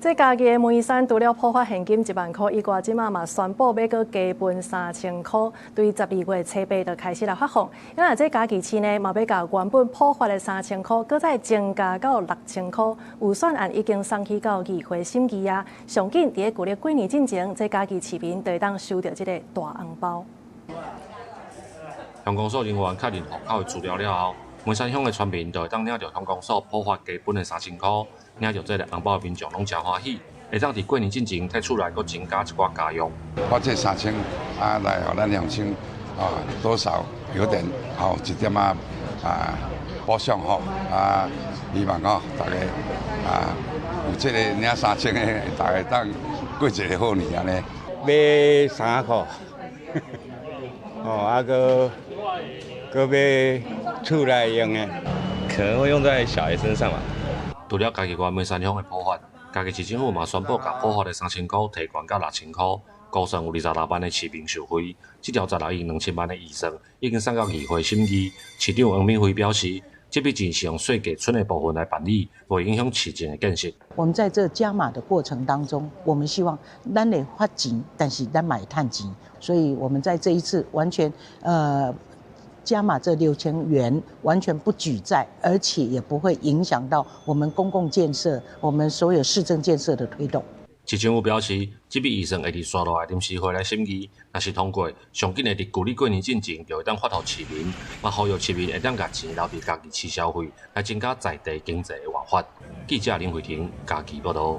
這嘉義的梅山除了普發現金1萬箍以外，這馬嘛宣布欲閣加分3000箍，對12月初八就開始來發放。因為這嘉義市呢，嘛欲共原本普發的三千箍，閣再增加到6000箍。預算案已經送去到議會審議啊。上緊佇咧舊曆過年進前，這嘉義市民就會當收著這个大紅包。鄉公所人員確認戶口的資料了後，梅山鄉的村民就會當領著鄉公所普發加分的三千箍，領著這个紅包的民眾攏誠歡喜，會當佇過年進前替厝內閣增加一寡家用。發這三千啊，來予咱鄉親啊，多少有點好一點仔啊補償吼啊，希望吼大家啊有這个領三千的，大家當過一个好年按呢。買衫褲，哦，啊閣閣買厝內用的，可能會用在小孩身上吧。除了嘉義縣梅山鄉的普發，嘉義市政府嘛宣布共普發的三千箍提懸到6000箍，估算有26萬的市民受惠。這條16億2000萬的預算已經送到議會審議。市長黃敏惠表示，這筆錢是用稅價剩的部分來辦理，袂影響市政的建設。我們在這加碼的過程當中，我們希望咱會發錢，但是咱嘛會趁錢，所以我們在這一次完全加碼這6000元，完全不舉債，而且也不會影響到我們公共建設、我們所有市政建設的推動。市政府表示，這筆預算會佇紲落來臨時會來審議，若是通過，上緊會佇舊曆過年進前就會當發予市民，嘛呼籲市民會當共錢留佇嘉義市消費，來增加在地經濟的活發。記者林慧婷嘉義報導。